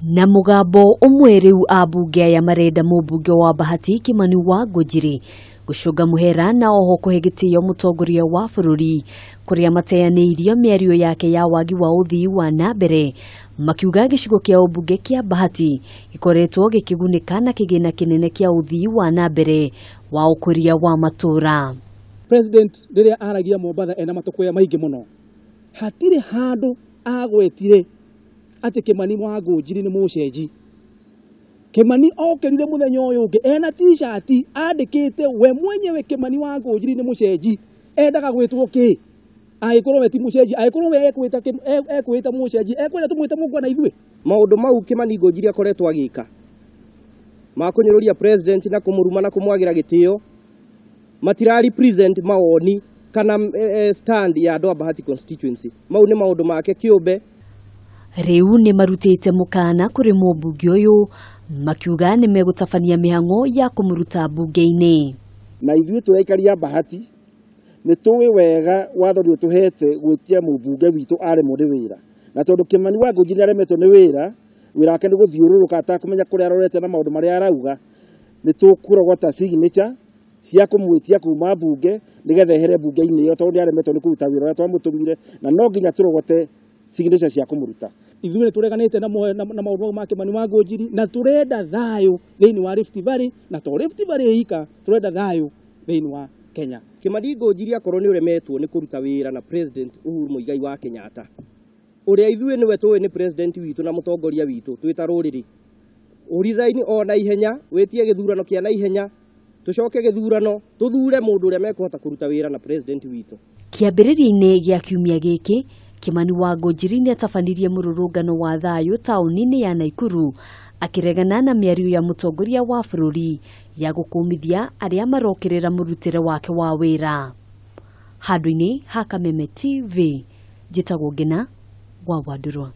Na mũgambo ũmwe rĩu ambunge aya marenda mũmbunge wa Bahati Kimani wa Ngũnjiri gũcũnga mũhera na oho kũhe gĩtĩo mũtongoria wa bũrũri kũrĩa mateanĩirio mĩario yake ya wagi wa ũthii wa na mbere, makiuga gĩcigo kĩa ũmbunge kĩa Bahati gĩkoretwo gĩkĩgunĩka na kĩgĩna kĩnene kĩa ũthii wa na mbere wa ũkũria wa matũũra. President rĩrĩa aragia Mombatha ena matũkũya maingĩ mũno, hatirĩ handũ agwetire atĩ Kimani wa Ngũnjiri nĩ mũcenji. Kimani okĩrire mũthenya ũyũ ũngĩ ena t-shirt andĩkĩte we mwenyewe Kimani wa Ngũnjiri nĩ mũcenji. Endaga gwĩtwo kĩ? Angĩkorwo we ti mũcenji, angĩkorwo we ekwĩta mũcenji, ekwenda tũmwĩte mũngwana ithuĩ. Maũndũ mau Kimani Ngũnjiri akoretwo agĩka ma kũnyũrũria president na kũmũruma na kũmwagĩra gĩtĩo matira represent mawoni kana stand ya andũ a Bahati constituency. Mau nĩ maũndũ make kĩũmbe. Rĩu nĩ marutĩte mũkana kũrĩ mũmbunge ũyũ makiuga nĩ megũtabania mĩhang'o ya kũmũruta mbunge-inĩ. Na ithuĩ tũraikaria Bahati nĩ tũĩ wega watho nĩ ũtũhete gwĩtia mũmbunge witũ aremwo nĩ wĩra, na tondũ Kimani wa Ngũnjiri aremetwo nĩ wĩra, wĩra wake nĩ gũthiũrũrũka atakũmenya kũrĩa arorete na maũndũ marĩa arauga, nĩ tũkũrogota signature cia kũmwĩtia kuma mbunge nĩgetha ehere mbunge-inĩ ĩyo, tondũ nĩ aremetwo nĩ kũruta wĩra ũrĩa twamũtũmire, na no nginya tũrogote signature cia kũmũruta. Ithuĩ nĩ tũreganĩte na maũndũ ma Kimani wa Ngũnjiri na tũrenda thayũ thĩinĩ wa Rift Valley, na to Rift Valley ika, tũrenda thayũ thĩinĩ wa Kenya. Kimani Ngũnjiri akorwo nĩ ũremetwo nĩ kũruta wĩra na President Uhuru Muigai wa Kenyatta, ũrĩa ithuĩ nĩwe tũĩ nĩ president witũ na mũtongoria witũ twĩ ta rũrĩrĩ, ũresign o na ihenya, wĩtie gĩthurano kĩa na ihenya, tũcoke gĩthurano tũthure mũndũ ũrĩa mekũhota kũruta wĩra na president witũ. Kĩambĩrĩria-inĩ gĩa kiumia gĩkĩ Kimani wa Ngũnjiri nĩ atabanirie mũrũrũngano wa thayũ taũni-inĩ ya Naikuru akĩregana na mĩario ya mũtongoria wa bũrũri ya gũkũmithia arĩa marokĩrĩra mũrutĩre wake wa wĩra. Handũ-inĩ ha Kameme TV, njĩtagwo Ngina wa Wandũrwa.